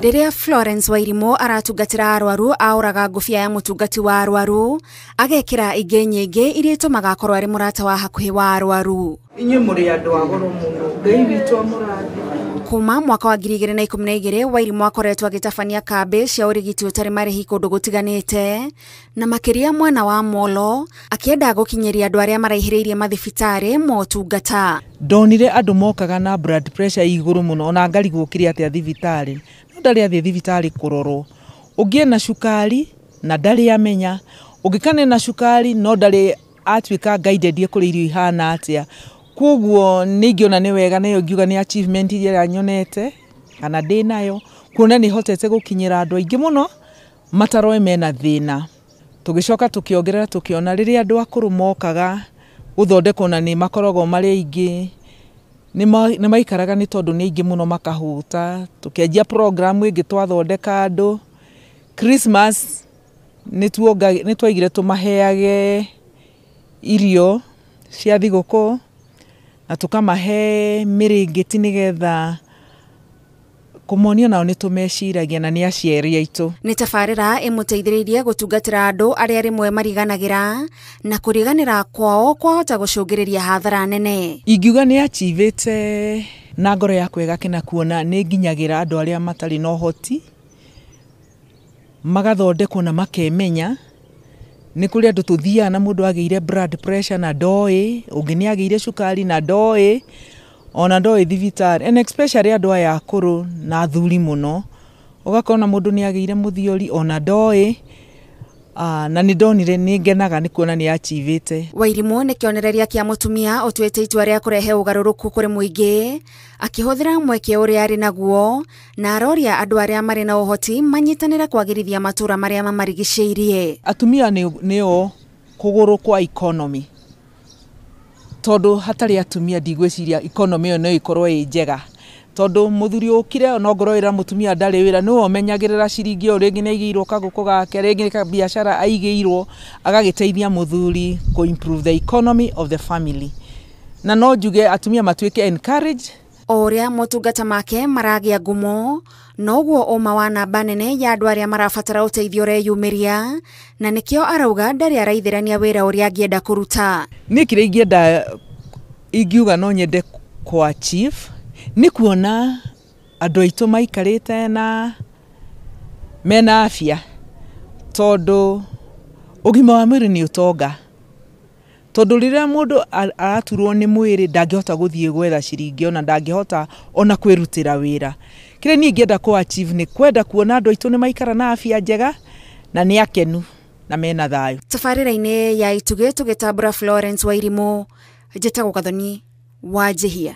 Rĩrĩa Florence Wairimu aratungatĩra arwaru aũraga ngũbia ya mũtungati wa arwaru agekĩra ingĩ nyingĩ iria itũmaga akorwo arĩ mũrata wa hakuhĩ wa arwaru. Inyuĩ mũrĩ andũ a goro mũno, Ngai witũ amũrathime. Kuma mwaka wa 2012 Wairimu akoretwo agĩtabania kambĩ cia ũrigiti ũtarĩ marĩhi kũndũ gũtiganĩte na makĩria mwena wa Molo, akĩenda gũkinyĩria andũ arĩa maraihĩrĩirie mathibitarĩ motungata. Ndonire andũ mokaga na blood pressure igũrũ mũno ona ngarigwo kĩrĩa atĩa thibitarĩ, no ndarĩ athiĩ thibitarĩ kũrorwo. Ũngĩ ena cukari na ndarĩ amenya, ũngĩ kana ena cukari no ndarĩ atuĩka guided kũrĩa irio ihana atĩa. Koguo nĩ ingĩona nĩ wega nayo ngiuga nĩ achievement ĩrĩa nyonete kana ndĩ nayo, kuona nĩ hotete gũkinyĩra andũ aingĩ mũno mataroĩ mena thĩna. Tũgĩcoka tũkĩongerera tũkĩona rĩrĩa andũ akũrũ mokaga gũthondekwo na nĩ makoragwo marĩ aingĩ, nĩ maikaraga nĩ tondũ nĩ aingĩ mũno makahũta. Tũkĩanjia program ĩngĩ twathondeka andũ Christmas, nĩ twaigire tũmaheage irio cia thigũkũ na tũkamahe mĩrĩngĩti nĩgetha kũmonia nao nĩ tũmeciragia na nĩ aciari aitũ. Nĩ tabarĩra ĩmũteithĩrĩirie gũtungatĩra andũ arĩa rĩmwe mariganagĩra na kũriganĩra kwao kwahota gũcũngĩrĩria hathara nene. Ingiuga nĩ achievĩte na ngoro yakwa ĩgakena kuona nĩ nginyagĩra andũ arĩa matarĩ na ũhoti, magathondekwo na makemenya. Nĩ kũrĩ andũ tũthiaga na mũndũ agĩire blood pressure na ndoĩ, ũngĩ nĩ agĩire cukari na ndoĩ, ona ndoĩ thibitarĩ, and especially andũ aya akũrũ na athuri mũno, ũgakora mũndũ nĩ agĩire mũthiori ona ndoĩ. Na nĩ ndonire nĩ ngenaga nĩ kuona nĩ achievĩte. Wairimu nĩ kĩonereria kĩa mũtumia ũtuĩte itua rĩa kũrehe ũgarũrũku kũrĩ mũingĩ akĩhũthĩra mweke ũrĩa arĩ naguo na aroria andũ arĩa marĩ na ũhoti manyitanĩre kwagĩrithia matũũra marĩa mamarigicĩirie. Atumia nĩo kũgũrũ kwa economy, tondũ hatarĩ atumia ndigwĩciria economy ĩyo no ĩkorwo ĩ njega, tondũ mũthuri ũkire ona ongorwo wĩra mũtumia ndarĩ wĩra nĩwe ũmenyagĩrĩra ciringi ĩyo, rĩngĩ nĩ aigĩirwo kagũkũ gake, rĩngĩ nĩ kabiacara aigĩirwo, agagĩteithia mũthuri kũ improve the economy of the family. Na no njuge atumia matuĩke encouraged. O ũrĩa motungata make maragĩa ngumo noguo ũma wa namba nene ya andũ arĩa marabatara ũteithio ũreyumĩria, na nĩkĩo arauga ndarĩ araithĩrania wĩra ũrĩa angĩenda kũruta. Niĩ kĩrĩa ingĩenda, ingiuga no nyende kũ achieve nĩ kuona andũ aitũ maikarĩte na mena afya, tondũ ũgima wa mwĩrĩ nĩ ũtonga, tondũ rĩrĩa mũndũ araturwo nĩ mwĩrĩ ndangĩhota gũthiĩ gwetha ciringi ona ndangĩhota ona kwĩrutĩra wĩra. Kĩrĩa niĩ ingĩenda kũ achieve nĩ kwenda kuona andũ aitũ nĩ maikara na afya njega na nĩ akenu na mena thayũ. Tabarĩra-inĩ ya Itugĩ tũgĩtambũra Florence Wairimu, njĩtagwo Gathoni wa Njihia.